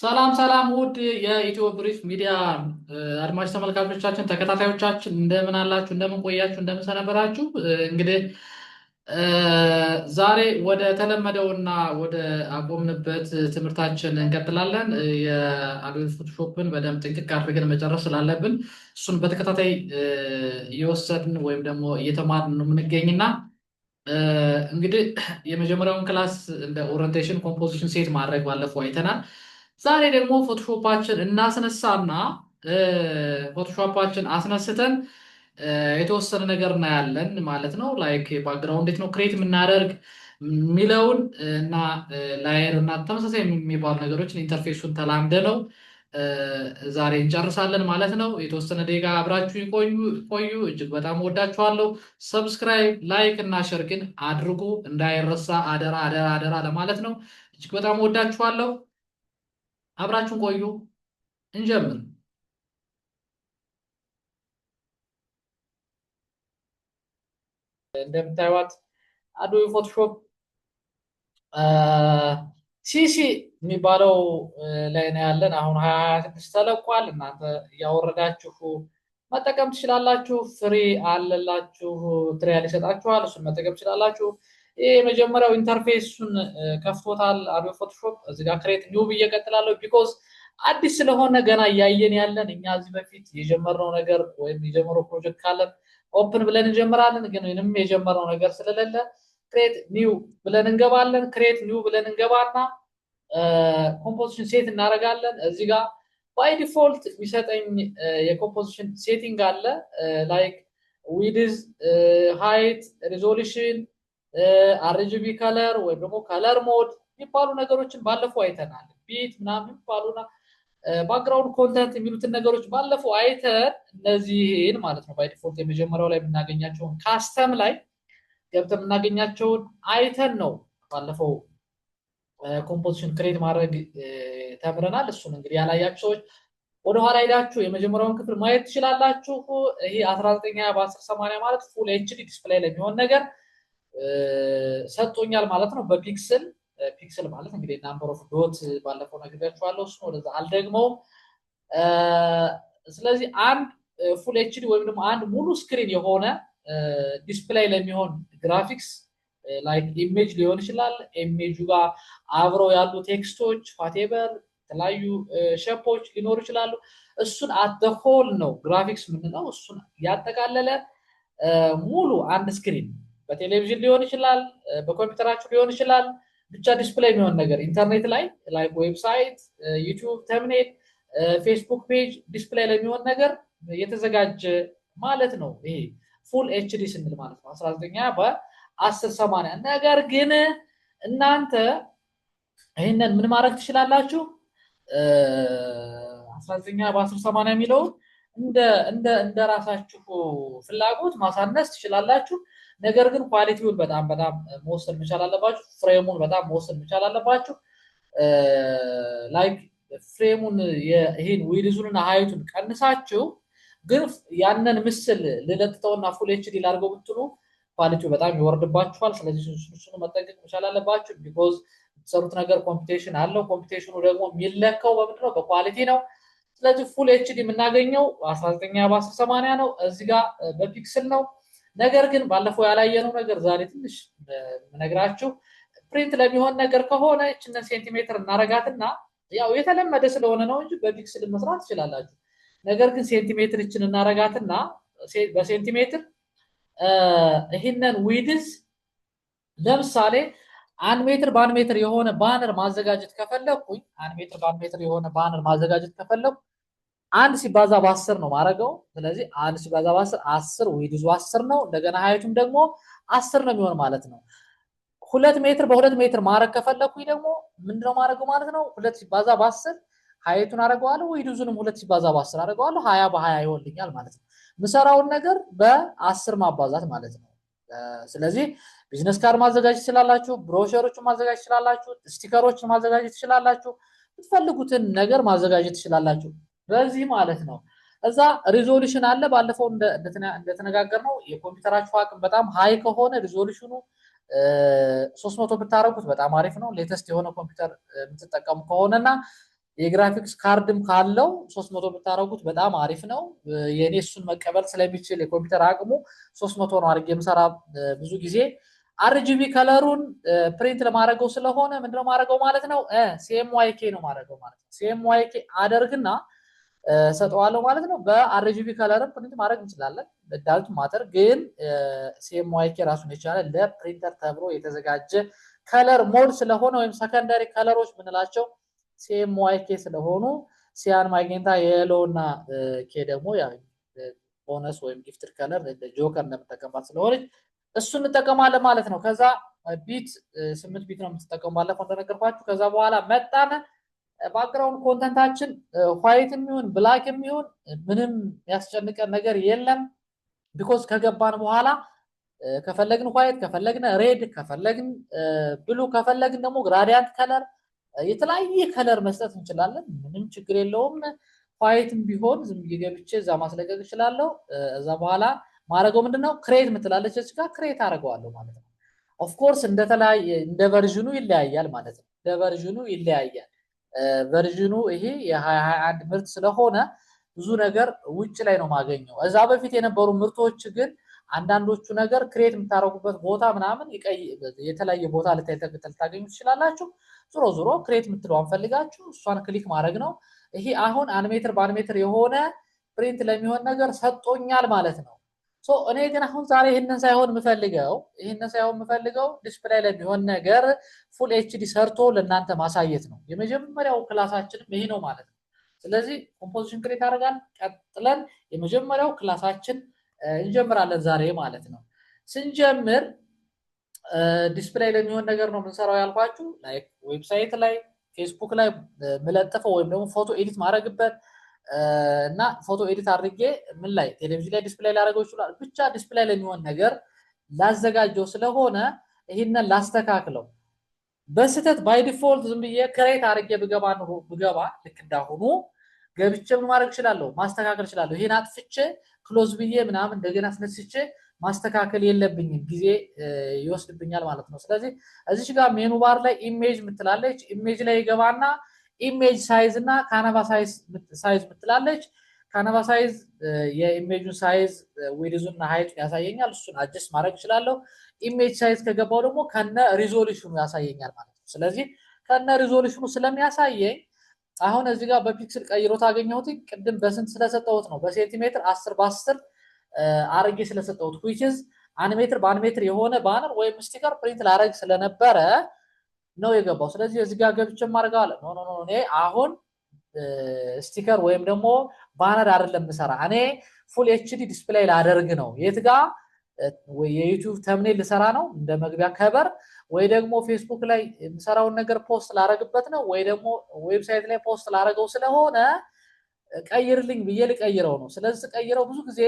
ሰላም ሰላም ውድ የኢትዮ ብሪፍ ሚዲያ አድማጭ ተመልካቾቻችን ተከታታዮቻችን እንደምን አላችሁ? እንደምን ቆያችሁ? እንደምን ሰነበታችሁ? እንግዲህ ዛሬ ወደ ተለመደውና ወደ አቆምንበት ትምህርታችን እንቀጥላለን። የ Adobe Photoshop ን በደንብ ጥንቅቅ አድርገን መጨረስ ስላለብን እሱን በተከታታይ እየወሰድን ወይም ደግሞ እየተማርን ነው የምንገኝና እንግዲህ የመጀመሪያውን class እንደ orientation composition set ማድረግ ባለፈው አይተናል። ዛሬ ደግሞ Photoshop ኣችን እናስነሳና Photoshop ኣችን አስነስተን የተወሰነ ነገር እናያለን ማለት ነው። Like background እንዴት ነው create የምናደርግ የሚለውን እና layer እና ተመሳሳይ የሚባሉ ነገሮችን interface ኡን ተላምደ ነው ዛሬ እንጨርሳለን ማለት ነው። የተወሰነ ደቂቃ አብራችሁ ቆዩ። እጅግ በጣም ወዳችኋለሁ። Subscribe፣ like እና share ግን አድርጉ እንዳይረሳ፣ አደራ አደራ አደራ ለማለት ነው። እጅግ በጣም ወዳችኋለሁ። አብራችሁን ቆዩ። እንጀምር። እንደምታዩት Adobe Photoshop CC የሚባለው ላይ ነው ያለን። አሁን 2026 ተለቋል። እናንተ እያወረዳችሁ መጠቀም ትችላላችሁ። Free አለላችሁ፣ trial ይሰጣችኋል። እሱን መጠቀም ትችላላችሁ። ይህ የመጀመሪያው interface ኡን ከፍቶታል Adobe Photoshop። እዚህ ጋር create new ብዬ እቀጥላለሁ። Because አዲስ ስለሆነ ገና እያየን ያለን እኛ እዚህ በፊት የጀመርነው ነገር ወይም የጀመረው ፕሮጀክት ካለን open ብለን እንጀምራለን። ግን ምንም የጀመርነው ነገር ስለሌለ create new ብለን እንገባለን። Create new ብለን እንገባና composition set እናደርጋለን። እዚህ ጋር by default የሚሰጠኝ የ composition setting አለ። Like width፣ height፣ resolution፣ RGB color ወይም ደግሞ color mode የሚባሉ ነገሮችን ባለፈው አይተናል። Bit ምናምን የሚባሉና background content የሚሉትን ነገሮች ባለፈው አይተን እነዚህን ማለት ነው by default የመጀመሪያው ላይ የምናገኛቸውን custom ላይ ገብተን የምናገኛቸውን አይተን ነው ባለፈው composition create ማድረግ ተምረናል። እሱን እንግዲህ ያላያችሁ ሰዎች ወደኋላ ሄዳችሁ የመጀመሪያውን ክፍል ማየት ትችላላችሁ። ይሄ 1920 በ1080 ማለት full HD display ለሚሆን ነገር ሰጥቶኛል ማለት ነው። በ pixel pixel ማለት እንግዲህ number of dot ባለፈው ነግሬያችኋለሁ። እሱን ወደዛ አልደግመውም። ስለዚህ አንድ full HD ወይም ደግሞ አንድ ሙሉ screen የሆነ display ለሚሆን graphics like image ሊሆን ይችላል። ኢሜጁ ጋር አብረው ያሉ text ኦች whatever የተለያዩ shape ኦች ሊኖሩ ይችላሉ። እሱን at the whole ነው ግራፊክስ የምንለው። እሱን ያጠቃለለ ሙሉ አንድ screen በቴሌቪዥን ሊሆን ይችላል፣ በኮምፒውተራችሁ ሊሆን ይችላል። ብቻ display የሚሆን ነገር ኢንተርኔት ላይ like website፣ YouTube thumbnail፣ Facebook page display ለሚሆን ነገር የተዘጋጀ ማለት ነው። ይሄ full HD ስንል ማለት ነው 19 በ1080። ነገር ግን እናንተ ይህንን ምን ማድረግ ትችላላችሁ? 19 በ1080 የሚለውን እንደ እንደ እንደ ራሳችሁ ፍላጎት ማሳነስ ትችላላችሁ። ነገር ግን quality ውን በጣም በጣም መወሰን መቻል አለባችሁ። Frame ኡን በጣም መወሰን መቻል አለባችሁ። Like frame ኡን ይሄን width ኡንና height ኡን ቀንሳችሁ ግን ያንን ምስል ልለጥጠውና full HD ላድርገው ብትሉ quality ው በጣም ይወርድባችኋል። ስለዚህ እሱን መጠንቀቅ መቻል አለባችሁ። Because የምትሰሩት ነገር computation አለው። Computation ኡ ደግሞ የሚለካው በምንድን ነው? በ quality ነው። ስለዚህ full HD የምናገኘው 19 በ1080 ነው። እዚህ ጋር በ pixel ነው። ነገር ግን ባለፈው ያላየነው ነገር ዛሬ ትንሽ የምነግራችሁ print ለሚሆን ነገር ከሆነ ይችንን ሴንቲሜትር እናረጋትና ያው የተለመደ ስለሆነ ነው እንጂ በ pixel መስራት ትችላላችሁ። ነገር ግን ሴንቲሜትር ይችን እናረጋትና በሴንቲሜትር ይህንን width ለምሳሌ 1 ሜትር በ1 ሜትር የሆነ banner ማዘጋጀት ከፈለኩኝ 1 ሜትር በ1 ሜትር የሆነ banner ማዘጋጀት ከፈለኩ 1 ሲባዛ በ10 ነው ማድረገው። ስለዚህ 1 ሲባዛ በ10 10፣ width ኡ 10 ነው። እንደገና height ኡም ደግሞ 10 ነው የሚሆን ማለት ነው። 2 ሜትር በ2 ሜትር ማድረግ ከፈለኩኝ ደግሞ ምንድነው ማድረገው ማለት ነው? 2 ሲባዛ በ10 height ኡን አደርገዋለሁ፣ width ኡንም 2 ሲባዛ በ10 አደርገዋለሁ። 20 በ20 ይሆንልኛል ማለት ነው። ምሰራውን ነገር በ10 ማባዛት ማለት ነው። ስለዚህ business card ማዘጋጀት ትችላላችሁ፣ ብሮሸሮችን ማዘጋጀት ትችላላችሁ፣ sticker ኦችን ማዘጋጀት ትችላላችሁ፣ የምትፈልጉትን ነገር ማዘጋጀት ትችላላችሁ በዚህ ማለት ነው። እዛ resolution አለ። ባለፈው እንደተነጋገርነው የኮምፒውተራችሁ አቅም በጣም high ከሆነ resolution ኡ 300 ብታረጉት በጣም አሪፍ ነው። Latest የሆነ ኮምፒውተር የምትጠቀሙ ከሆነና የ graphics card ም ካለው 300 ብታደርጉት በጣም አሪፍ ነው። የእኔ እሱን መቀበል ስለሚችል የኮምፒውተር አቅሙ 300 ነው አድርጌ የምሰራ ብዙ ጊዜ። RGB color ኡን print ለማድረገው ስለሆነ ምንድነው ማድረገው ማለት ነው? CMYK ነው ማድረገው ማለት ነው። CMYK አደርግና ሰጠዋለሁ ማለት ነው። በ RGB color ም print ማድረግ እንችላለን። Doesn't matter፣ ግን CMYK ራሱን የቻለ ለፕሪንተር ተብሎ የተዘጋጀ color mode ስለሆነ ወይም secondary color ኦች ምንላቸው CMYK ስለሆኑ cyan፣ magenta፣ yellow እና K ደግሞ ቦነስ ወይም gifted color joker እንደምጠቀምባት ስለሆነች እሱ እንጠቀማለን ማለት ነው። ከዛ bit 8 bit ነው የምትጠቀሙ ባለፈው እንደነገርኳችሁ። ከዛ በኋላ መጣነ background content ኣችን white የሚሆን black የሚሆን ምንም ያስጨንቀን ነገር የለም። Because ከገባን በኋላ ከፈለግን white፣ ከፈለግን red፣ ከፈለግን blue፣ ከፈለግን ደግሞ gradient color የተለያየ color መስጠት እንችላለን። ምንም ችግር የለውም። White ም ቢሆን ዝም ብዬ ገብቼ እዛ ማስለቀቅ እችላለሁ። እዛ በኋላ ማድረገው ምንድነው create ምትላለች እዚህ ጋር create አደርገዋለሁ ማለት ነው። Of course እንደተለያየ እንደ version ኑ ይለያያል ማለት ነው። እንደ version ኑ ይለያያል። Version ኑ ይሄ የ2021 ምርት ስለሆነ ብዙ ነገር ውጭ ላይ ነው ማገኘው። እዛ በፊት የነበሩ ምርቶች ግን አንዳንዶቹ ነገር create የምታደርጉበት ቦታ ምናምን የተለያየ ቦታ ልታገኙ ትችላላችሁ። ዞሮ ዞሮ create የምትለዋን ፈልጋችሁ እሷን click ማድረግ ነው። ይሄ አሁን 1 ሜትር በ1 ሜትር የሆነ print ለሚሆን ነገር ሰጦኛል ማለት ነው። So እኔ ግን አሁን ዛሬ ይህንን ሳይሆን የምፈልገው display ለሚሆን ነገር full HD ሰርቶ ለእናንተ ማሳየት ነው። የመጀመሪያው class ኣችንም ይሄ ነው ማለት ነው። ስለዚህ composition create አደርጋል። ቀጥለን የመጀመሪያው class ኣችን እንጀምራለን ዛሬ ማለት ነው። ስንጀምር display ለሚሆን ነገር ነው የምንሰራው ያልኳችሁ፣ like website ላይ፣ ፌስቡክ ላይ የምለጥፈው ወይም ደግሞ ፎቶ edit ማድረግበት እና ፎቶ edit አድርጌ ምን ላይ ቴሌቪዥን ላይ display ላደርገው ይችላል። ብቻ display ለሚሆን ነገር ላዘጋጀው ስለሆነ ይህንን ላስተካክለው። በስህተት by default ዝም ብዬ create አድርጌ ብገባ ኑሮ ብገባ ልክ እንዳሁኑ ገብቼ ምን ማድረግ እችላለሁ? ማስተካከል እችላለሁ። ይሄን አጥፍቼ close ብዬ ምናምን እንደገና አስነስቼ ማስተካከል የለብኝም፣ ጊዜ ይወስድብኛል ማለት ነው። ስለዚህ እዚች ጋር menu bar ላይ image ምትላለች። Image ላይ ይገባና image size እና canvas size ምትላለች። Canvas size የ image ኡን size width ኡን እና height ኡን ያሳየኛል። እሱን adjust ማድረግ እችላለሁ። Image size ከገባው ደግሞ ከነ resolution ኑ ያሳየኛል ማለት ነው። ስለዚህ ከነ resolution ኑ ስለሚያሳየኝ አሁን እዚህ ጋር በ pixel ቀይሮ ታገኘሁት። ቅድም በስንት ስለሰጠሁት ነው? በሴንቲሜትር 10 በ10 አርጌ ስለሰጠሁት፣ which is 1 ሜትር በ1 ሜትር የሆነ banner ወይም sticker print ላረግ ስለነበረ ነው የገባው። ስለዚህ እዚህ ጋር ገብቼ ማድረገዋለሁ። No, no, no፣ እኔ አሁን sticker ወይም ደግሞ banner አይደለም የምሰራ፣ እኔ full HD display ላደርግ ነው። የት ጋ? የ YouTube thumbnail ልሰራ ነው እንደ መግቢያ cover፣ ወይ ደግሞ ፌስቡክ ላይ የምሰራውን ነገር post ላረግበት ነው፣ ወይ ደግሞ website ላይ post ላረገው ስለሆነ ቀይርልኝ ብዬ ልቀይረው ነው። ስለዚህ ስቀይረው ብዙ ጊዜ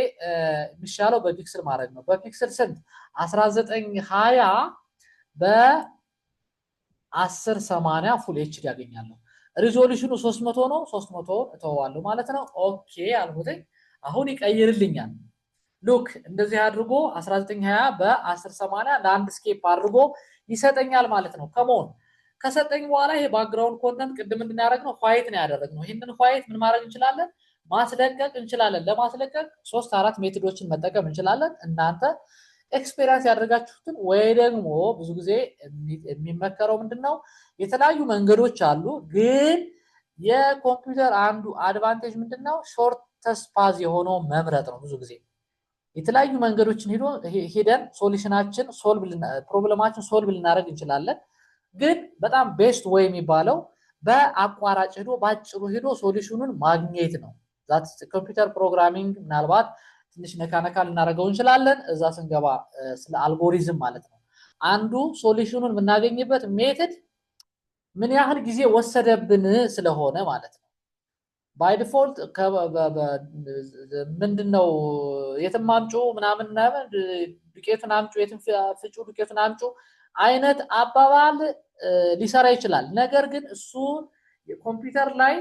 የሚሻለው በ pixel ማድረግ ነው። በ pixel ስንት? 1920 በ1080 full HD ያገኛለሁ። Resolution ኑ 300 ነው። 300 እተወዋለሁ ማለት ነው። Okay አልኩትኝ። አሁን ይቀይርልኛል። Look፣ እንደዚህ አድርጎ 1920 በ1080 landscape አድርጎ ይሰጠኛል ማለት ነው። Come on፣ ከሰጠኝ በኋላ ይሄ background content ቅድም እንድናደርግ ነው white ነው ያደረግነው። ይህንን white ምን ማድረግ እንችላለን? ማስለቀቅ እንችላለን። ለማስለቀቅ ሶስት አራት method ኦችን መጠቀም እንችላለን። እናንተ experience ያደረጋችሁትን ወይ ደግሞ ብዙ ጊዜ የሚመከረው ምንድን ነው? የተለያዩ መንገዶች አሉ። ግን የኮምፒውተር አንዱ advantage ምንድን ነው? Shortest path የሆነው መምረጥ ነው። ብዙ ጊዜ የተለያዩ መንገዶችን ሄዶ ሄደን solution ኣችን solve problem ኣችን solve ልናደርግ እንችላለን። ግን በጣም best way የሚባለው በአቋራጭ ሄዶ በአጭሩ ሄዶ solution ኑን ማግኘት ነው። Computer programming ምናልባት ትንሽ ነካ ነካ ልናደርገው እንችላለን እዛ ስንገባ ስለ አልጎሪዝም ማለት ነው። አንዱ solution ኑን የምናገኝበት method ምን ያህል ጊዜ ወሰደብን ስለሆነ ማለት ነው። By default ምንድነው የትም አምጩ ምናምን ምናምን ዱቄቱን አምጩ፣ የትም ፍጩ ዱቄቱን አምጩ አይነት አባባል ሊሰራ ይችላል። ነገር ግን እሱ ኮምፒውተር ላይ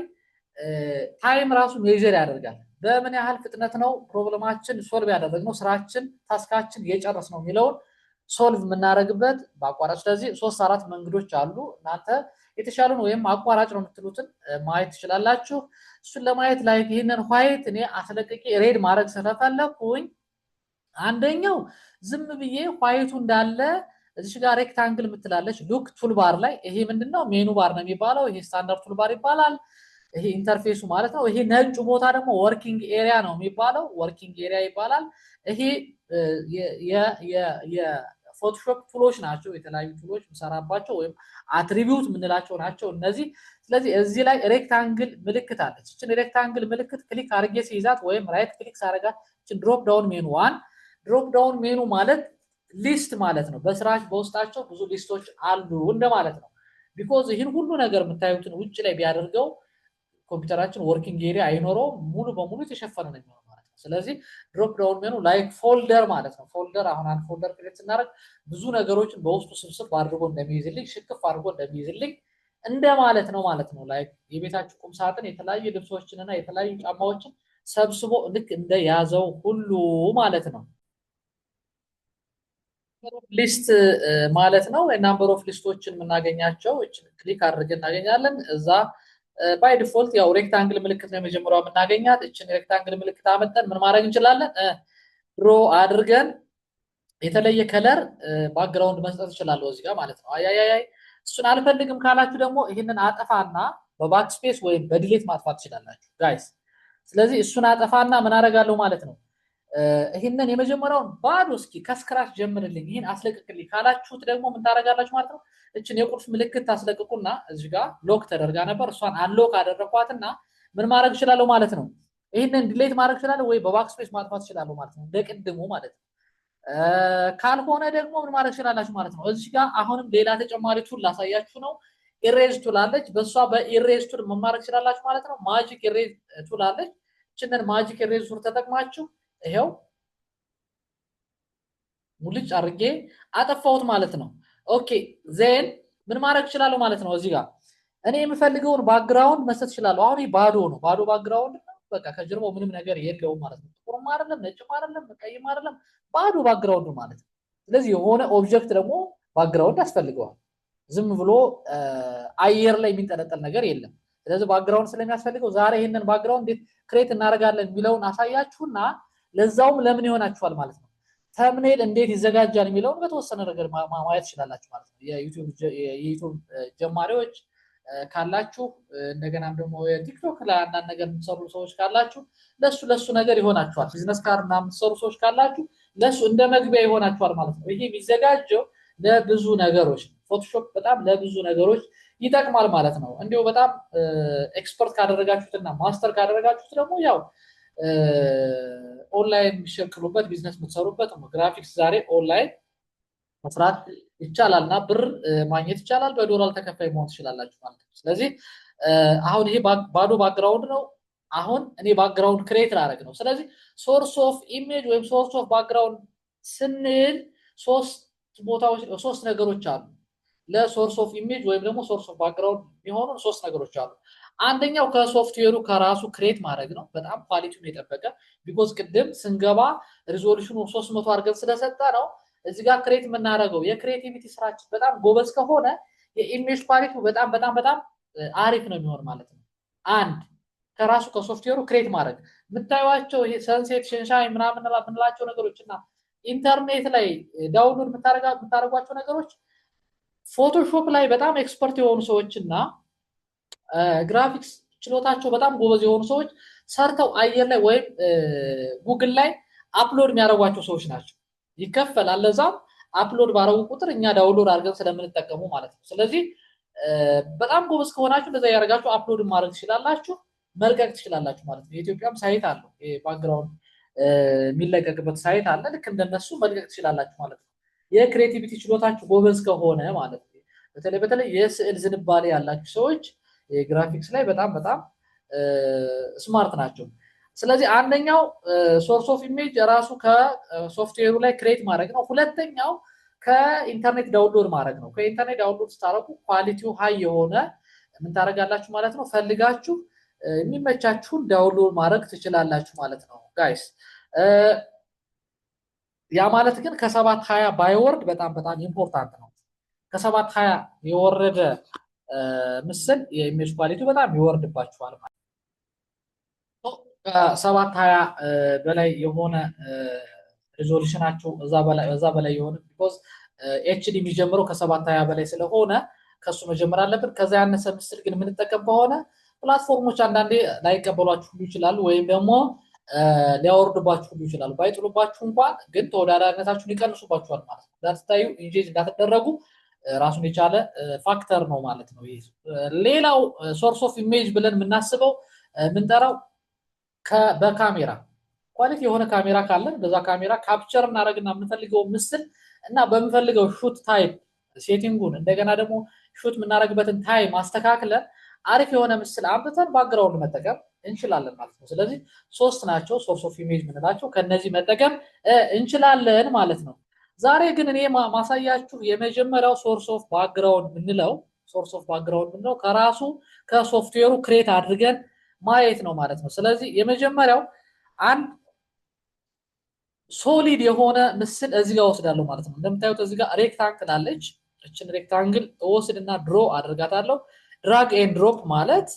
time ራሱ measure ያደርጋል። በምን ያህል ፍጥነት ነው problem ኣችን solve ያደረግነው፣ ስራችን task ኣችን የጨረስነው የሚለውን Solve የምናደርግበት በአቋራጭ። ስለዚህ ሶስት አራት መንገዶች አሉ። እናንተ የተሻሉን ወይም አቋራጭ ነው የምትሉትን ማየት ትችላላችሁ። እሱን ለማየት ላይ ይህንን white እኔ አስለቅቄ red ማድረግ ስለፈለኩኝ አንደኛው ዝም ብዬ white ኡ እንዳለ እዚች ጋር rectangle የምትላለች look toolbar ላይ፣ ይሄ ምንድነው? Menu bar ነው የሚባለው። ይሄ standard toolbar ይባላል። ይሄ interface ኡ ማለት ነው። ይሄ ነጩ ቦታ ደግሞ working area ነው የሚባለው፣ working area ይባላል። ይሄ የ Photoshop tool ኦች ናቸው። የተለያዩ tool ኦች የምሰራባቸው ወይም attribute የምንላቸው ናቸው እነዚህ። ስለዚህ እዚህ ላይ rectangle ምልክት አለች። እችን rectangle ምልክት click አድርጌ ሲይዛት ወይም right click ሳደርጋት እችን drop down menu one፣ drop down menu ማለት list ማለት ነው። በስራች በውስጣቸው ብዙ list ኦች አሉ እንደማለት ነው። Because ይህን ሁሉ ነገር የምታዩትን ውጭ ላይ ቢያደርገው ኮምፒውተራችን working area አይኖረውም፣ ሙሉ በሙሉ የተሸፈነ ነው የሚሆነው ማለት ነው። ስለዚህ drop down menu like folder ማለት ነው። Folder አሁን አንድ folder create ስናደርግ ብዙ ነገሮችን በውስጡ ስብስብ አድርጎ እንደሚይዝልኝ፣ ሽክፍ አድርጎ እንደሚይዝልኝ እንደማለት ነው ማለት ነው። Like የቤታችሁ ቁም ሳጥን የተለያዩ ልብሶችን እና የተለያዩ ጫማዎችን ሰብስቦ ልክ እንደያዘው ሁሉ ማለት ነው። List ማለት ነው። Number of list ኦችን የምናገኛቸው click አድርገን እናገኛለን። እዛ by default ያው rectangle ምልክት ነው የመጀመሪያው የምናገኛት። እችን rectangle ምልክት አመጠን ምን ማድረግ እንችላለን? Draw አድርገን የተለየ color background መስጠት እችላለሁ እዚህ ጋር ማለት ነው። አያያይ እሱን አልፈልግም ካላችሁ ደግሞ ይህንን አጠፋና በ backspace ወይም በ delete ማጥፋት ትችላላችሁ guys። ስለዚህ እሱን አጠፋና ምን አደርጋለሁ ማለት ነው፣ ይህንን የመጀመሪያውን ባዶ እስኪ ከ scratch ጀምርልኝ፣ ይህን አስለቅቅልኝ ካላችሁት ደግሞ ምን ታደርጋላችሁ ማለት ነው። እችን የቁልፍ ምልክት ታስለቅቁና እዚህ ጋር lock ተደርጋ ነበር፣ እሷን unlock አደረኳትና ምን ማድረግ እችላለሁ ማለት ነው። ይህንን delete ማድረግ እችላለሁ ወይ በ backspace ማጥፋት እችላለሁ ማለት ነው፣ እንደ ቅድሙ ማለት ነው። ካልሆነ ደግሞ ምን ማድረግ ትችላላችሁ ማለት ነው። እዚህ ጋር አሁንም ሌላ ተጨማሪ tool ላሳያችሁ ነው። Erase tool አለች። በእሷ በ erase tool ምን ማድረግ ትችላላችሁ ማለት ነው። Magic erase tool አለች። እችንን magic erase tool ተጠቅማችሁ ይሄው ሙልጭ አድርጌ አጠፋሁት ማለት ነው። Okay, then ምን ማድረግ እችላለሁ ማለት ነው። እዚህ ጋር እኔ የምፈልገውን background መስጠት እችላለሁ። አሁን ባዶ ነው፣ ባዶ background ነው። በቃ ከጀርባው ምንም ነገር የለውም ማለት ነው። ጥቁርም አይደለም፣ ነጭም አይደለም፣ ቀይም አይደለም፣ ባዶ background ማለት ነው። ስለዚህ የሆነ object ደግሞ background ያስፈልገዋል። ዝም ብሎ አየር ላይ የሚንጠለጠል ነገር የለም። ስለዚህ background ስለሚያስፈልገው ዛሬ ይህንን background እንዴት create እናደርጋለን የሚለውን አሳያችሁና ለዛውም ለምን ይሆናችኋል ማለት ነው። Thumbnail እንዴት ይዘጋጃል የሚለውን በተወሰነ ነገር ማየት ትችላላችሁ ማለት ነው። የ YouTube ጀማሪዎች ካላችሁ፣ እንደገናም ደግሞ የ TikTok ላይ አንዳንድ ነገር የምትሰሩ ሰዎች ካላችሁ ለሱ ለሱ ነገር ይሆናችኋል። Business card እና የምትሰሩ ሰዎች ካላችሁ ለሱ እንደ መግቢያ ይሆናችኋል ማለት ነው። ይሄ የሚዘጋጀው ለብዙ ነገሮች ነው። Photoshop በጣም ለብዙ ነገሮች ይጠቅማል ማለት ነው። እንዲሁ በጣም expert ካደረጋችሁትና master ካደረጋችሁት ደግሞ ያው ኦንላይን የሚሸቅሉበት፣ ቢዝነስ የምትሰሩበት ነው። ግራፊክስ ዛሬ ኦንላይን መስራት ይቻላል እና ብር ማግኘት ይቻላል። በዶላር ተከፋይ መሆን ትችላላችሁ ማለት ነው። ስለዚህ አሁን ይሄ ባዶ background ነው። አሁን እኔ background create ላደርግ ነው። ስለዚህ source of image ወይም source of background ስንል ሶስት ቦታዎች፣ ሶስት ነገሮች አሉ። ለ source of image ወይም ደግሞ source of background የሚሆኑ ሶስት ነገሮች አሉ። አንደኛው ከሶፍትዌሩ ከራሱ create ማድረግ ነው። በጣም quality ውን የጠበቀ፣ because ቅድም ስንገባ resolution ኑ 300 አድርገን ስለሰጠ ነው። እዚህ ጋር create የምናደርገው የ creativity ስራችን በጣም ጎበዝ ከሆነ የ image quality ው በጣም በጣም በጣም አሪፍ ነው የሚሆን ማለት ነው። አንድ ከራሱ ከ software ሩ create ማድረግ፣ የምታዩቸው ይሄ sunset፣ sunshine ምናምን የምንላቸው ነገሮች እና ኢንተርኔት ላይ download የምታደርጓቸው ነገሮች Photoshop ላይ በጣም expert የሆኑ ሰዎች እና ግራፊክስ ችሎታቸው በጣም ጎበዝ የሆኑ ሰዎች ሰርተው አየር ላይ ወይም ጉግል ላይ upload የሚያደርጓቸው ሰዎች ናቸው። ይከፈላል። ለዛም upload ባረጉ ቁጥር እኛ download አድርገን ስለምንጠቀሙ ማለት ነው። ስለዚህ በጣም ጎበዝ ከሆናችሁ እንደዛ ያደርጋችሁ upload ማድረግ ትችላላችሁ፣ መልቀቅ ትችላላችሁ ማለት ነው። የኢትዮጵያም site አለው፣ background የሚለቀቅበት site አለ። ልክ እንደነሱ መልቀቅ ትችላላችሁ ማለት ነው። የ creativity ችሎታችሁ ጎበዝ ከሆነ ማለት ነው። በተለይ በተለይ የስዕል ዝንባሌ ያላችሁ ሰዎች የግራፊክስ ላይ በጣም በጣም smart ናቸው። ስለዚህ አንደኛው source of image ራሱ ከሶፍትዌሩ ላይ create ማድረግ ነው። ሁለተኛው ከኢንተርኔት download ማድረግ ነው። ከኢንተርኔት download ስታደርጉ quality ው high የሆነ ምን ታደርጋላችሁ ማለት ነው። ፈልጋችሁ የሚመቻችሁን download ማድረግ ትችላላችሁ ማለት ነው guys። ያ ማለት ግን ከ720 ባይወርድ በጣም በጣም important ነው። ከ720 የወረደ ምስል የ image quality በጣም ይወርድባችኋል ማለት ነው። ከ720 በላይ የሆነ resolution ኣቸው እዛ በላይ የሆነ፣ because HD የሚጀምረው ከ720 በላይ ስለሆነ ከሱ መጀመር አለብን። ከዛ ያነሰ ምስል ግን የምንጠቀም ከሆነ platform ኦች አንዳንዴ ላይቀበሏችሁ ሁሉ ይችላሉ፣ ወይም ደግሞ ሊያወርዱባችሁ ሁሉ ይችላሉ። ባይጥሉባችሁ እንኳን ግን ተወዳዳሪነታችሁን ይቀንሱባችኋል ማለት ነው። እንዳትታዩ፣ engage እንዳትደረጉ ራሱን የቻለ factor ነው ማለት ነው። ሌላው source of image ብለን የምናስበው፣ የምንጠራው በካሜራ፣ quality የሆነ ካሜራ ካለን በዛ ካሜራ capture እናደርግና የምንፈልገው ምስል እና በምንፈልገው shoot type setting ኡን እንደገና ደግሞ shoot የምናደርግበትን time አስተካክለን አሪፍ የሆነ ምስል አምጥተን background መጠቀም እንችላለን ማለት ነው። ስለዚህ ሶስት ናቸው source of image የምንላቸው፣ ከነዚህ መጠቀም እንችላለን ማለት ነው። ዛሬ ግን እኔ ማሳያችሁ የመጀመሪያው source of background የምንለው ከራሱ ከ software ኡ create አድርገን ማየት ነው ማለት ነው። ስለዚህ የመጀመሪያው አንድ solid የሆነ ምስል እዚህ ጋር ወስዳለሁ ማለት ነው። እንደምታዩት እዚህ ጋር rectangle አለች። እችን rectangle እወስድና draw አድርጋታለሁ። Drag and drop ማለት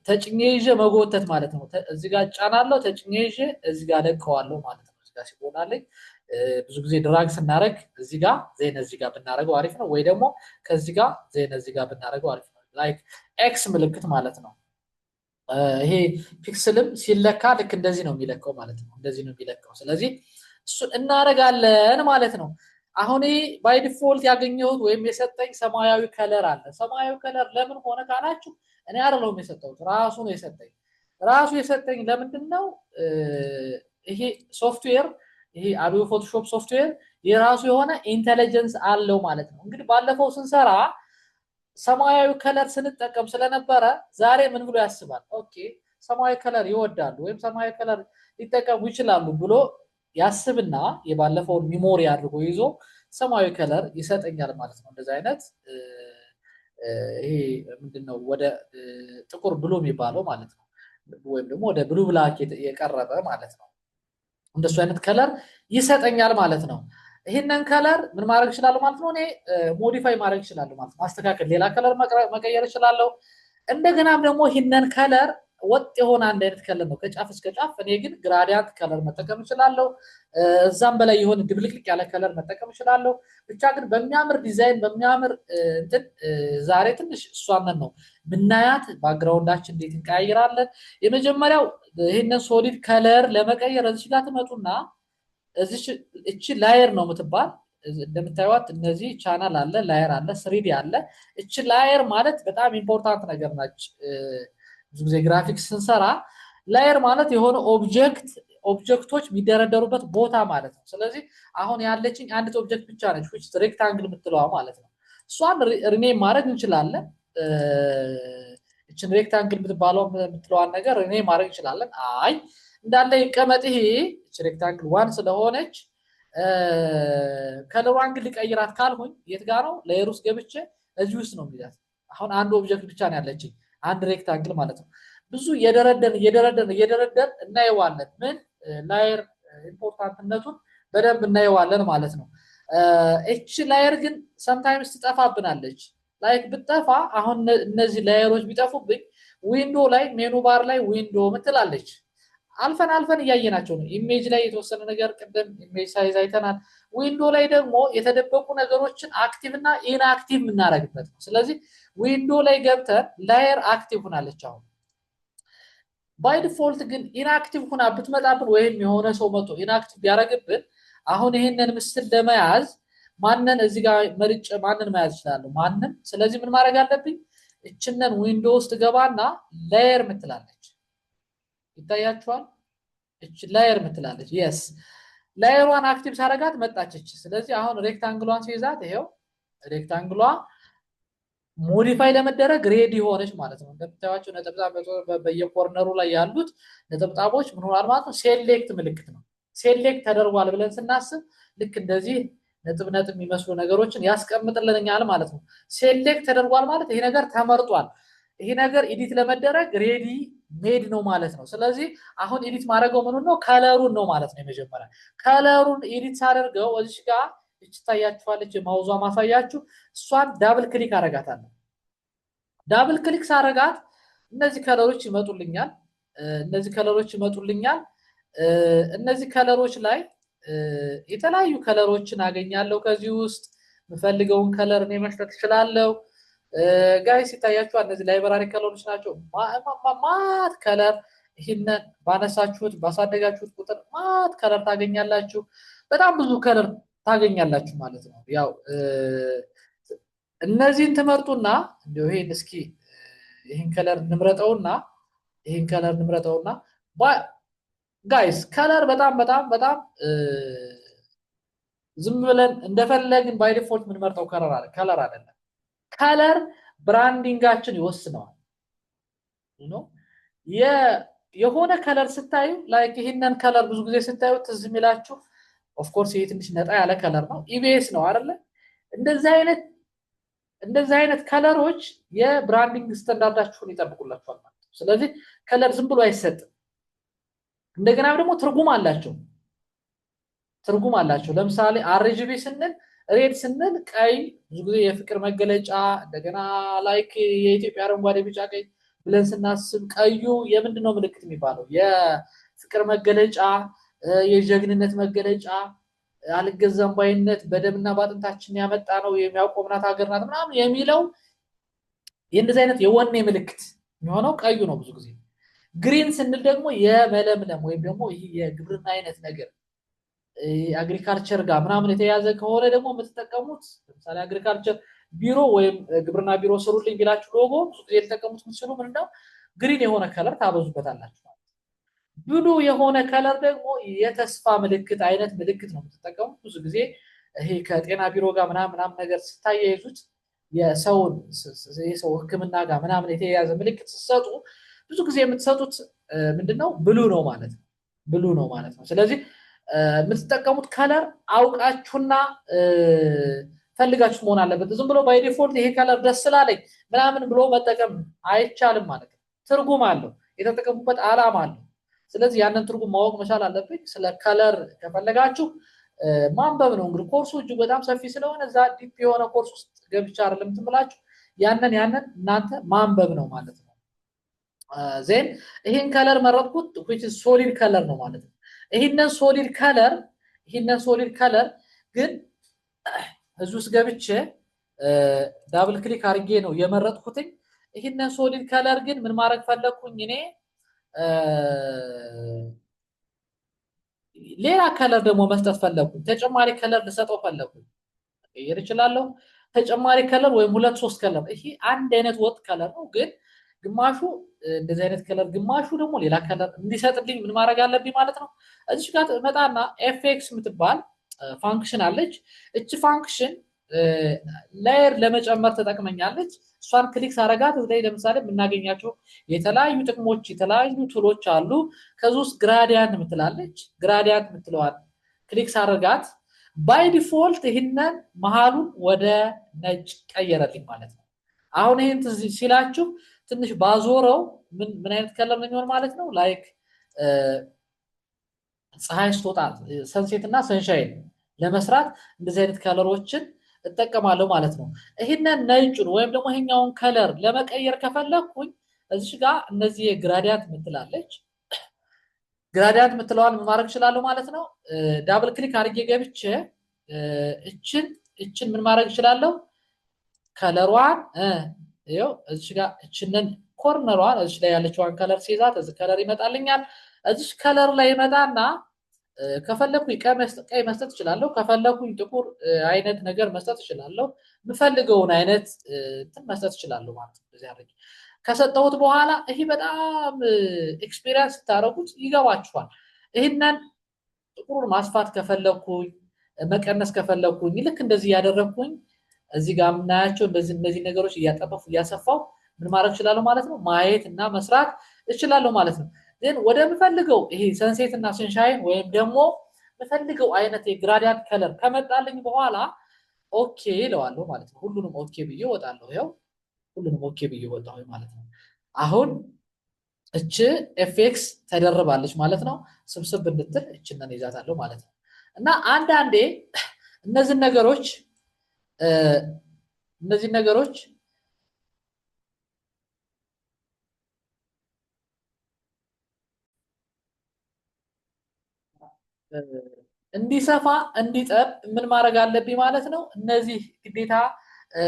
ተጭኜ ይዤ መጎተት ማለት ነው። እዚህ ጋር ጫናለሁ፣ ተጭኜ ይዤ እዚህ ጋር ለቀዋለሁ ማለት ነው። እዚህ ጋር ሲሆናለኝ ብዙ ጊዜ drag ስናደርግ እዚህ ጋር then እዚህ ጋር ብናደርገው አሪፍ ነው፣ ወይ ደግሞ ከዚህ ጋር then እዚህ ጋር ብናደርገው አሪፍ ነው። Like X ምልክት ማለት ነው። ይሄ pixel ም ሲለካ ልክ እንደዚህ ነው የሚለካው ማለት ነው። እንደዚህ ነው የሚለካው። ስለዚህ እሱን እናደርጋለን ማለት ነው። አሁን ይሄ by default ያገኘሁት ወይም የሰጠኝ ሰማያዊ color አለ። ሰማያዊ color ለምን ሆነ ካላችሁ እኔ አይደለሁም የሰጠሁት፣ ራሱ ነው የሰጠኝ። ራሱ የሰጠኝ ለምንድን ነው? ይሄ ሶፍትዌር፣ ይሄ Adobe Photoshop software የራሱ የሆነ intelligence አለው ማለት ነው። እንግዲህ ባለፈው ስንሰራ ሰማያዊ color ስንጠቀም ስለነበረ ዛሬ ምን ብሎ ያስባል? Okay፣ ሰማያዊ color ይወዳሉ ወይም ሰማያዊ color ሊጠቀሙ ይችላሉ ብሎ ያስብና የባለፈውን memory አድርጎ ይዞ ሰማያዊ color ይሰጠኛል ማለት ነው። እንደዚህ አይነት ይሄ ምንድነው ወደ ጥቁር blue የሚባለው ማለት ነው፣ ወይም ደግሞ ወደ blue black የቀረበ ማለት ነው። እንደሱ አይነት color ይሰጠኛል ማለት ነው። ይህንን color ምን ማድረግ እችላለሁ ማለት ነው? እኔ modify ማድረግ እችላለሁ ማለት ነው። ማስተካከል፣ ሌላ color መቀየር እችላለሁ። እንደገናም ደግሞ ይህንን color ወጥ የሆነ አንድ አይነት color ነው ከጫፍ እስከ ጫፍ። እኔ ግን gradient color መጠቀም እችላለሁ። እዛም በላይ የሆነ ድብልቅልቅ ያለ color መጠቀም እችላለሁ። ብቻ ግን በሚያምር ዲዛይን፣ በሚያምር እንትን ዛሬ ትንሽ እሷንን ነው ምናያት። Background ኣችን እንዴት እንቀያይራለን? የመጀመሪያው ይህንን solid color ለመቀየር እዚች ጋር ትመጡና እዚች እቺ layer ነው የምትባል። እንደምታዩት እነዚህ ቻናል አለ፣ layer አለ፣ 3D አለ። እቺ layer ማለት በጣም important ነገር ናች። ብዙ ጊዜ ግራፊክስ ስንሰራ layer ማለት የሆነ object ኦች የሚደረደሩበት ቦታ ማለት ነው። ስለዚህ አሁን ያለችኝ አንዲት object ብቻ ነች፣ which rectangle የምትለዋ ማለት ነው። እሷን rename ማድረግ እንችላለን። እችን rectangle የምትባለው የምትለዋን ነገር rename ማድረግ እንችላለን። አይ እንዳለ ይቀመጥ፣ ይሄ እች rectangle one ስለሆነች color ዋን ግን ልቀይራት ካልሁኝ የት ጋር ነው? Layer ውስጥ ገብቼ እዚህ ውስጥ ነው የሚይዛት። አሁን አንድ object ብቻ ነው ያለችኝ፣ አንድ rectangle ማለት ነው። ብዙ እየደረደን እየደረደን እየደረደን እናየዋለን። ምን layer important ነቱን በደንብ እናየዋለን ማለት ነው። እቺ layer ግን sometimes ትጠፋብናለች። Like ብትጠፋ፣ አሁን እነዚህ layer ኦች ቢጠፉብኝ window ላይ፣ menu bar ላይ window ምትላለች። አልፈን አልፈን እያየናቸው ነው። Image ላይ የተወሰነ ነገር ቅድም image size አይተናል። Window ላይ ደግሞ የተደበቁ ነገሮችን active እና inactive የምናደርግበት ነው። ስለዚህ window ላይ ገብተን layer active ሆናለች። አሁን by default ግን inactive ሆና ብትመጣብን ወይም የሆነ ሰው መጥቶ inactive ቢያደርግብን አሁን ይህንን ምስል ለመያዝ ማንን እዚህ ጋር መርጬ ማንን መያዝ እችላለሁ? ማንም። ስለዚህ ምን ማድረግ አለብኝ? እችነን window ውስጥ ገባና layer ምትላለች፣ ይታያችኋል። እች layer ምትላለች። Yes፣ layer ዋን active ሳረጋት መጣችች። ስለዚህ አሁን rectangle ሏን ሲይዛት ይሄው rectangle ሏ modify ለመደረግ ready ሆነች ማለት ነው። እንደምታዩቸው ነጠብጣብ በየ corner ኡ ላይ ያሉት ነጠብጣቦች ምን ሆኗል ማለት ነው? Select ምልክት ነው። Select ተደርጓል ብለን ስናስብ ልክ እንደዚህ ነጥብ ነጥብ የሚመስሉ ነገሮችን ያስቀምጥልኛል ማለት ነው። Select ተደርጓል ማለት ይሄ ነገር ተመርጧል። ይሄ ነገር edit ለመደረግ ready made ነው ማለት ነው። ስለዚህ አሁን edit ማድረገው ምኑን ነው? Color ኡን ነው ማለት ነው። የመጀመሪያ color ኡን edit ሳደርገው እዚህ ጋር እች ታያችኋለች፣ የ mouse ዋ ማሳያችሁ፣ እሷን double click አረጋታለሁ። Double click ሳረጋት እነዚህ color ኦች ይመጡልኛል። እነዚህ color ኦች ይመጡልኛል። እነዚህ color ኦች ላይ የተለያዩ color ኦችን አገኛለሁ። ከዚህ ውስጥ የምፈልገውን color እኔ መስጠት እችላለሁ። Guys፣ ይታያችኋል። እነዚህ library color ኦች ናቸው። ማት color ይህንን ባነሳችሁት ባሳደጋችሁት ቁጥር ማት color ታገኛላችሁ። በጣም ብዙ color ታገኛላችሁ ማለት ነው። ያው እነዚህን ትመርጡና እንዲሁ ይሄን እስኪ ይህን color እንምረጠውና፣ guys፣ color በጣም በጣም በጣም ዝም ብለን እንደፈለግን by default የምንመርጠው color አይደለም። Color branding ኣችን ይወስነዋል። የሆነ color ስታዩ፣ like ይህንን color ብዙ ጊዜ ስታዩ ትዝ የሚላችሁ፣ of course ይሄ ትንሽ ነጣ ያለ color ነው፣ ኢቢኤስ ነው አይደለ? እንደዚህ አይነት color ኦች የ branding standard ኣችሁን ይጠብቁላችኋል ማለት ነው። ስለዚህ color ዝም ብሎ አይሰጥም። እንደገና ደግሞ ትርጉም አላቸው። ለምሳሌ RGB ስንል፣ red ስንል ቀይ ብዙ ጊዜ የፍቅር መገለጫ፣ እንደገና like የኢትዮጵያ አረንጓዴ፣ ቢጫ፣ ቀይ ብለን ስናስብ ቀዩ የምንድን ነው ምልክት የሚባለው? የፍቅር መገለጫ፣ የጀግንነት መገለጫ፣ አልገዛም ባይነት፣ በደምና በአጥንታችን ያመጣ ነው፣ የሚያቆምናት ሀገር ናት ምናምን የሚለው፣ የእንደዚህ አይነት የወኔ ምልክት የሚሆነው ቀዩ ነው ብዙ ጊዜ። Green ስንል ደግሞ የመለምለም ወይም ደግሞ ይህ የግብርና አይነት ነገር agriculture ጋር ምናምን የተያዘ ከሆነ ደግሞ የምትጠቀሙት፣ ለምሳሌ agriculture ቢሮ ወይም ግብርና ቢሮ ስሩልኝ ቢላችሁ ሎጎ ብዙ ጊዜ ሊጠቀሙት የምትችሉ ምንድነው? Green የሆነ color ታበዙበታላችሁ ማለት ነው። Blue የሆነ color ደግሞ የተስፋ ምልክት አይነት ምልክት ነው የምትጠቀሙት። ብዙ ጊዜ ይሄ ከጤና ቢሮ ጋር ምናምን ምናምን ነገር ስታያይዙት፣ የሰው ሕክምና ጋር ምናምን የተያያዘ ምልክት ስትሰጡ ብዙ ጊዜ የምትሰጡት ምንድነው? Blue ነው ማለት ነው። Blue ነው ማለት ነው። ስለዚህ የምትጠቀሙት color አውቃችሁና ፈልጋችሁ መሆን አለበት። ዝም ብሎ by default ይሄ color ደስ ስላለኝ ምናምን ብሎ መጠቀም አይቻልም ማለት ነው። ትርጉም አለው፣ የተጠቀሙበት ዓላማ አለው። ስለዚህ ያንን ትርጉም ማወቅ መቻል አለብኝ። ስለ color ከፈለጋችሁ ማንበብ ነው። እንግዲህ ኮርሱ እጅግ በጣም ሰፊ ስለሆነ እዛ deep የሆነ ኮርስ ውስጥ ገብቻ አይደለም ትምላችሁ፣ ያንን እናንተ ማንበብ ነው ማለት ነው። Then ይህን color መረጥኩት፣ which is solid color ነው ማለት ነው። ይህንን solid color ግን እዚህ ውስጥ ገብቼ double click አድርጌ ነው የመረጥኩትኝ። ይህንን solid color ግን ምን ማድረግ ፈለግኩኝ እኔ? ሌላ color ደግሞ መስጠት ፈለግኩኝ። ተጨማሪ color ልሰጠው ፈለግኩኝ። መቀየር እችላለሁ። ተጨማሪ color ወይም ሁለት ሶስት color፣ ይሄ አንድ አይነት ወጥ color ነው፣ ግን ግማሹ እንደዚህ አይነት color፣ ግማሹ ደግሞ ሌላ color እንዲሰጥልኝ ምን ማድረግ አለብኝ ማለት ነው? እዚች ጋር መጣና FX የምትባል function አለች። እች function layer ለመጨመር ትጠቅመኛለች። እሷን click ሳረጋት እዚህ ላይ ለምሳሌ የምናገኛቸው የተለያዩ ጥቅሞች፣ የተለያዩ tool ኦች አሉ። ከዚህ ውስጥ gradient የምትላለች፣ gradient የምትለዋል click ሳረጋት by default ይህንን መሃሉን ወደ ነጭ ቀየረልኝ ማለት ነው። አሁን ይህን ትዝ ሲላችሁ ትንሽ ባዞረው ምን አይነት color ነው የሚሆን ማለት ነው? Like ፀሐይ ስትወጣ sunset እና sunshine ለመስራት እንደዚህ አይነት color ኦችን እጠቀማለሁ ማለት ነው። ይህንን ነጩን ወይም ደግሞ ይሄኛውን color ለመቀየር ከፈለግኩኝ እዚሽ ጋር እነዚህ የ gradient የምትላለች፣ gradient የምትለዋን ምን ማድረግ እችላለሁ ማለት ነው። Double click አድርጌ ገብቼ እችን ምን ማድረግ እችላለሁ? Color ዋን ይኸው እዚሽ ጋር እችንን corner ዋን እዚሽ ላይ ያለችዋን color ሲይዛት እዚህ color ይመጣልኛል። እዚሽ color ላይ ይመጣና ከፈለኩኝ ቀይ መስጠት እችላለሁ። ከፈለኩኝ ጥቁር አይነት ነገር መስጠት እችላለሁ። የምፈልገውን አይነት እንትን መስጠት እችላለሁ ማለት ነው። እንደዚህ አድርጌ ከሰጠሁት በኋላ ይሄ በጣም experience ስታደርጉት ይገባችኋል። ይህንን ጥቁሩን ማስፋት ከፈለኩኝ፣ መቀነስ ከፈለኩኝ ልክ እንደዚህ እያደረግኩኝ እዚህ ጋር የምናያቸው እንደዚህ እነዚህ ነገሮች እያጠበፉ እያሰፋው ምን ማድረግ እችላለሁ ማለት ነው፣ ማየት እና መስራት እችላለሁ ማለት ነው። ግን ወደምፈልገው ይሄ sunset እና sunshine ወይም ደግሞ የምፈልገው አይነት የ gradient color ከመጣልኝ በኋላ okay እለዋለሁ ማለት ነው። ሁሉንም okay ብዬ እወጣለሁ። ይኸው ሁሉንም okay ብዬ ወጣሁ ማለት ነው። አሁን እች FX ተደርባለች ማለት ነው። ስብስብ እንድትል እችንን ይዛታለሁ ማለት ነው። እና አንዳንዴ እነዚህን ነገሮች እንዲሰፋ እንዲጠብ ምን ማድረግ አለብኝ ማለት ነው። እነዚህ ግዴታ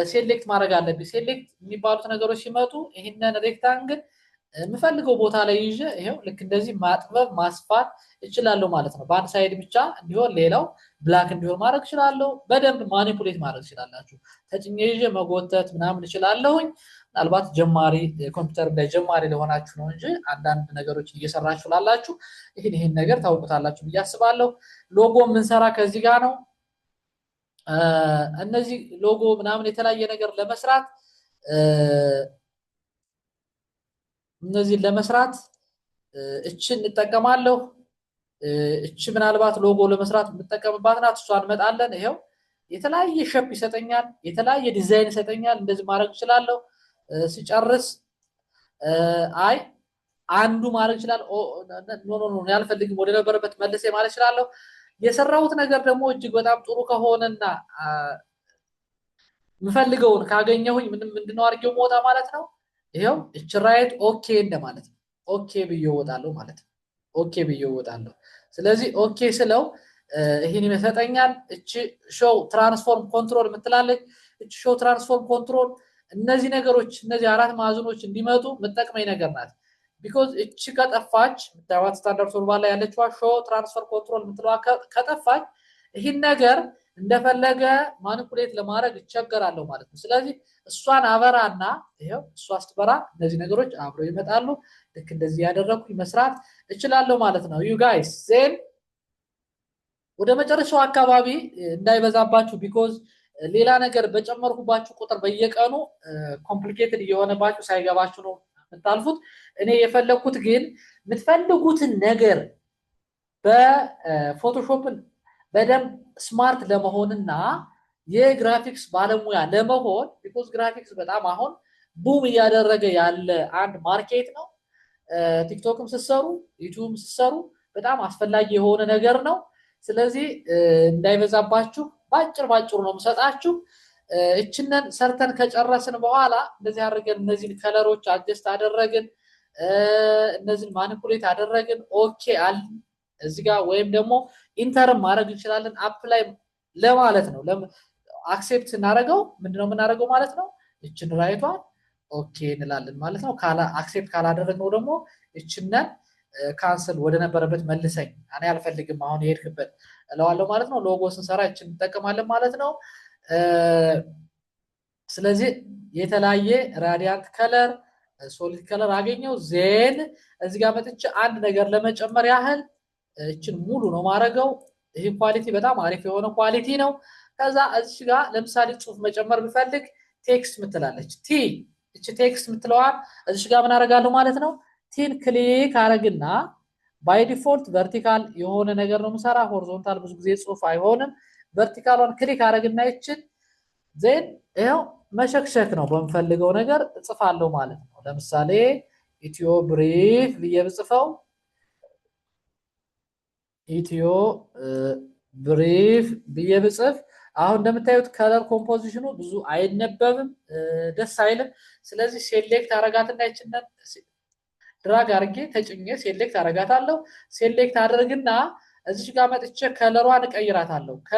select ማድረግ አለብኝ። Select የሚባሉት ነገሮች ሲመጡ ይሄንን rectangle የምፈልገው ቦታ ላይ ይዤ ይሄው ልክ እንደዚህ ማጥበብ ማስፋት እችላለሁ ማለት ነው። በአንድ side ብቻ እንዲሆን ሌላው black እንዲሆን ማድረግ እችላለሁ። በደንብ manipulate ማድረግ እችላላችሁ። ተጭኜ ይዤ መጎተት ምናምን እችላለሁኝ። ምናልባት ጀማሪ ኮምፒውተር ላይ ጀማሪ ለሆናችሁ ነው እንጂ አንዳንድ ነገሮችን እየሰራችሁ ላላችሁ ይሄን ነገር ታውቁታላችሁ ብዬ አስባለሁ። ሎጎ የምንሰራ ከዚህ ጋር ነው። እነዚህ ሎጎ ምናምን የተለያየ ነገር ለመስራት እነዚህን ለመስራት እቺን እንጠቀማለሁ። እቺ ምናልባት ሎጎ ለመስራት የምጠቀምባት ናት። እሷን እንመጣለን። ይሄው የተለያየ shape ይሰጠኛል፣ የተለያየ ዲዛይን ይሰጠኛል። እንደዚህ ማድረግ እችላለሁ። ሲጨርስ አይ አንዱ ማድረግ ይችላል። No no no ያልፈልግም ወደ ነበረበት መልሴ ማለት እችላለሁ። የሰራሁት ነገር ደግሞ እጅግ በጣም ጥሩ ከሆነና የምፈልገውን ካገኘሁኝ ምንም ምንድነው አድርጌው መውጣ ማለት ነው። ይሄው እቺ right okay እንደማለት ነው። Okay ብዬ እወጣለሁ ማለት ነው። Okay ብዬ እወጣለሁ። ስለዚህ okay ስለው ይሄን ይሰጠኛል። እቺ show transform control የምትላለች እቺ show transform control እነዚህ ነገሮች እነዚህ አራት ማዕዘኖች እንዲመጡ መጠቅመኝ ነገር ናት። Because እቺ ከጠፋች ምታዋት standard toolbar ላይ ያለችዋ show transform control የምትለዋ ከጠፋች ይሄን ነገር እንደፈለገ manipulate ለማድረግ እቸገራለሁ ማለት ነው። ስለዚህ እሷን አበራና ይሄው እሷ ስትበራ እነዚህ ነገሮች አብረው ይመጣሉ። ልክ እንደዚህ ያደረኩኝ መስራት እችላለሁ ማለት ነው። You guys then ወደ መጨረሻው አካባቢ እንዳይበዛባችሁ because ሌላ ነገር በጨመርኩባችሁ ቁጥር በየቀኑ complicated እየሆነባችሁ ሳይገባችሁ ነው የምታልፉት። እኔ የፈለኩት ግን የምትፈልጉትን ነገር በ Photoshop በደንብ smart ለመሆንና የግራፊክስ ባለሙያ ለመሆን because graphics በጣም አሁን boom እያደረገ ያለ አንድ market ነው። ቲክቶክም ስትሰሩ ዩቲዩብም ስትሰሩ በጣም አስፈላጊ የሆነ ነገር ነው። ስለዚህ እንዳይበዛባችሁ ባጭር ባጭሩ ነው የምሰጣችሁ። እችነን ሰርተን ከጨረስን በኋላ እንደዚህ አድርገን እነዚህን color ኦች adjust አደረግን፣ እነዚህን manipulate አደረግን፣ okay አል እዚህ ጋር ወይም ደግሞ enter ማድረግ እንችላለን። Apply ለማለት ነው። Accept እናደርገው ምንድነው የምናደርገው ማለት ነው። እችን right ቷን okay እንላለን ማለት ነው። ካላ accept ካላደረግነው ደግሞ እችነን cancel ወደ ነበረበት መልሰኝ እኔ አልፈልግም አሁን የሄድክበት እለዋለሁ ማለት ነው። ሎጎ ስንሰራ እችን እንጠቀማለን ማለት ነው። ስለዚህ የተለያየ gradient color solid color አገኘው። Then እዚህ ጋር መጥቼ አንድ ነገር ለመጨመር ያህል እችን ሙሉ ነው ማረገው። ይሄ quality በጣም አሪፍ የሆነ quality ነው። ከዛ እዚህ ጋር ለምሳሌ ጽሁፍ መጨመር ብፈልግ text ምትላለች T እቺ text ምትለዋን እዚህ ጋር ምን አደርጋለሁ ማለት ነው። T ን click አረግና by default vertical የሆነ ነገር ነው የምሰራ። Horizontal ብዙ ጊዜ ጽሁፍ አይሆንም። Vertical ሏን click አረግና ይችን then ይሄው መሸክሸክ ነው በምፈልገው ነገር እጽፋለሁ ማለት ነው። ለምሳሌ ኢትዮ ብሪፍ ብዬ ብጽፈው ኢትዮ ብሪፍ ብዬ ብጽፍ አሁን እንደምታዩት color composition ኑ ብዙ አይነበብም፣ ደስ አይልም። ስለዚህ select አረጋትና ይችንን Drag አርጌ ተጭኜ select አረጋታለሁ። Select አድርግና እዚች ጋር መጥቼ color ሯን እቀይራታለሁ። ከ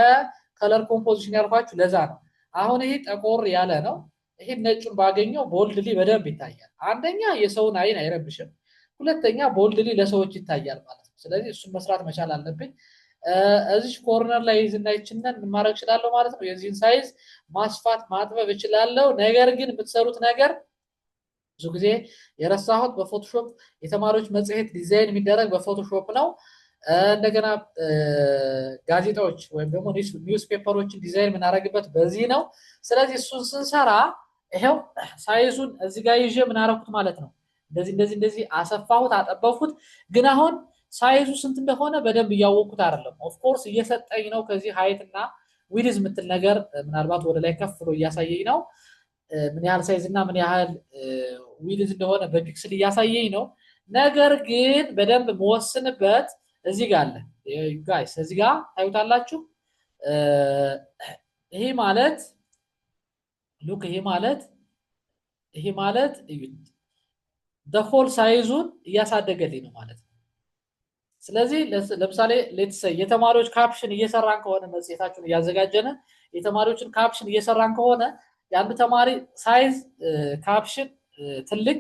color composition ያልኳችሁ ለዛ ነው። አሁን ይሄ ጠቆር ያለ ነው። ይሄ ነጩን ባገኘው boldly በደንብ ይታያል። አንደኛ የሰውን አይን አይረብሽም፣ ሁለተኛ boldly ለሰዎች ይታያል ማለት ነው። ስለዚህ እሱን መስራት መቻል አለብኝ። እዚች corner ላይ ይዝና ይችንን ምን ማድረግ እችላለሁ ማለት ነው። የዚህን size ማስፋት ማጥበብ እችላለሁ። ነገር ግን የምትሰሩት ነገር ብዙ ጊዜ የረሳሁት በ Photoshop የተማሪዎች መጽሔት ዲዛይን የሚደረግ በ Photoshop ነው። እንደገና ጋዜጣዎች ወይም ደግሞ newspaper ኦችን ዲዛይን የምናደርግበት በዚህ ነው። ስለዚህ እሱን ስንሰራ ይሄው size ኡን እዚህ ጋር ይዤ ምን አደረኩት ማለት ነው። እንደዚህ እንደዚህ እንደዚህ አሰፋሁት፣ አጠበብኩት። ግን አሁን size ኡ ስንት እንደሆነ በደንብ እያወቅኩት አይደለም። Of course እየሰጠኝ ነው። ከዚህ height እና width የምትል ነገር ምናልባት ወደ ላይ ከፍ ብሎ እያሳየኝ ነው ምን ያህል size እና ምን ያህል width እንደሆነ በ pixel እያሳየኝ ነው። ነገር ግን በደንብ መወስንበት እዚህ ጋር አለ guys፣ እዚህ ጋር ታዩታላችሁ። ይሄ ማለት look፣ ይሄ ማለት እዩት፣ whole size ኡን እያሳደገልኝ ነው ማለት ነው። ስለዚህ ለምሳሌ let's say የተማሪዎች caption እየሰራን ከሆነ፣ መጽሔታችሁን እያዘጋጀን የተማሪዎችን caption እየሰራን ከሆነ የአንዱ ተማሪ size caption ትልቅ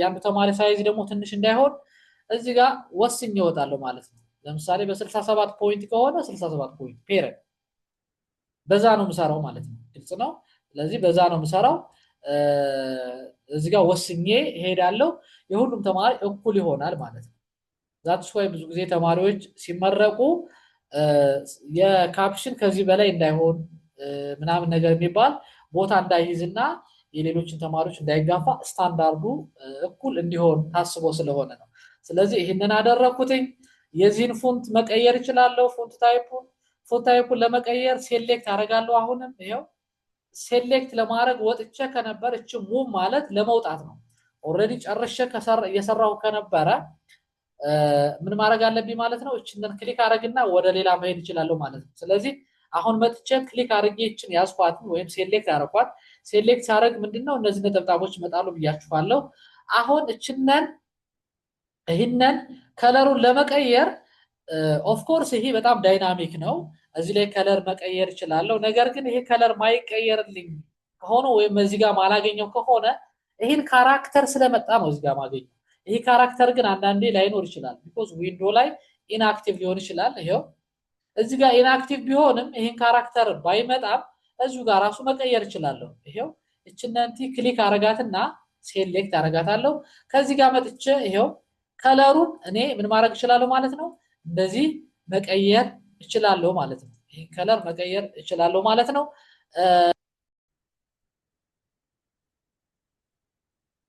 የአንዱ ተማሪ size ደግሞ ትንሽ እንዳይሆን እዚህ ጋር ወስኜ እወጣለሁ ማለት ነው። ለምሳሌ በ67 point ከሆነ 67 point period በዛ ነው የምሰራው ማለት ነው። ግልጽ ነው። ስለዚህ በዛ ነው የምሰራው። እዚህ ጋር ወስኜ እሄዳለሁ። የሁሉም ተማሪ እኩል ይሆናል ማለት ነው። That's why ብዙ ጊዜ ተማሪዎች ሲመረቁ የ caption ከዚህ በላይ እንዳይሆን ምናምን ነገር የሚባል ቦታ እንዳይይዝና የሌሎችን ተማሪዎች እንዳይጋፋ ስታንዳርዱ እኩል እንዲሆን ታስቦ ስለሆነ ነው። ስለዚህ ይህንን አደረግኩትኝ። የዚህን font መቀየር እችላለሁ። Font type ኡን ለመቀየር select አደርጋለሁ። አሁንም ይኸው select ለማድረግ ወጥቼ ከነበር እች move ማለት ለመውጣት ነው። Already ጨርሼ እየሰራሁ ከነበረ ምን ማድረግ አለብኝ ማለት ነው? እችንን click አደረግና ወደ ሌላ መሄድ እችላለሁ ማለት ነው። ስለዚህ አሁን መጥቼ click አድርጌ እችን ያዝኳትን ወይም select አደረኳት። Select ሳደርግ ምንድነው እነዚህ ነጠብጣቦች ይመጣሉ ብያችኋለሁ። አሁን እችነን ይህንን color ኡን ለመቀየር of course ይሄ በጣም dynamic ነው። እዚህ ላይ color መቀየር እችላለሁ። ነገር ግን ይሄ color ማይቀየርልኝ ከሆነ ወይም እዚህ ጋር ማላገኘው ከሆነ ይህን character ስለመጣ ነው እዚህ ጋር ማገኘው። ይሄ character ግን አንዳንዴ ላይኖር ይችላል። Because window ላይ inactive ሊሆን ይችላል። ይሄው እዚህ ጋር inactive ቢሆንም ይህን character ባይመጣም እዚሁ ጋር ራሱ መቀየር እችላለሁ። ይሄው እችነንቲ click አረጋትና select አረጋታለሁ። ከዚህ ጋር መጥቼ ይሄው color ኡን እኔ ምን ማድረግ እችላለሁ ማለት ነው። እንደዚህ መቀየር እችላለሁ ማለት ነው። ይህን color መቀየር እችላለሁ ማለት ነው።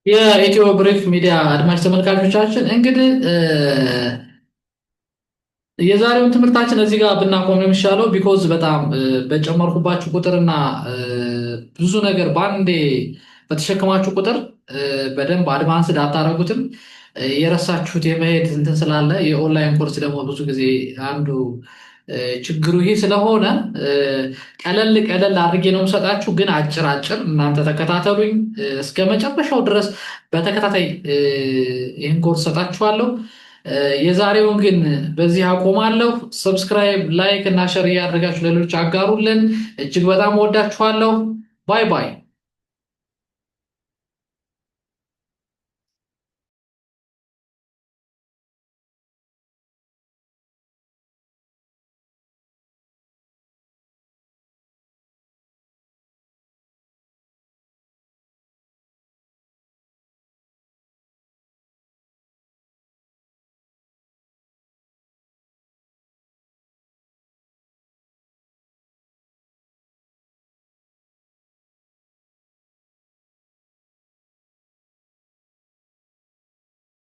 የኢትዮ ብሪፍ ሚዲያ አድማጭ ተመልካቾቻችን፣ እንግዲህ የዛሬውን ትምህርታችን እዚህ ጋር ብናቆም የሚሻለው because በጣም በጨመርኩባችሁ ቁጥርና ብዙ ነገር በአንዴ በተሸከማችሁ ቁጥር በደንብ advanced አታደርጉትም። የረሳችሁት የመሄድ እንትን ስላለ የ online course ደግሞ ብዙ ጊዜ አንዱ ችግሩ ይሄ ስለሆነ ቀለል ቀለል አድርጌ ነው የምሰጣችሁ፣ ግን አጭር አጭር እናንተ ተከታተሉኝ እስከ መጨረሻው ድረስ በተከታታይ ይህን ኮርስ ሰጣችኋለሁ። የዛሬውን ግን በዚህ አቆማለሁ። Subscribe፣ like እና share እያደረጋችሁ ለሌሎች አጋሩልን። እጅግ በጣም እወዳችኋለሁ። Bye bye።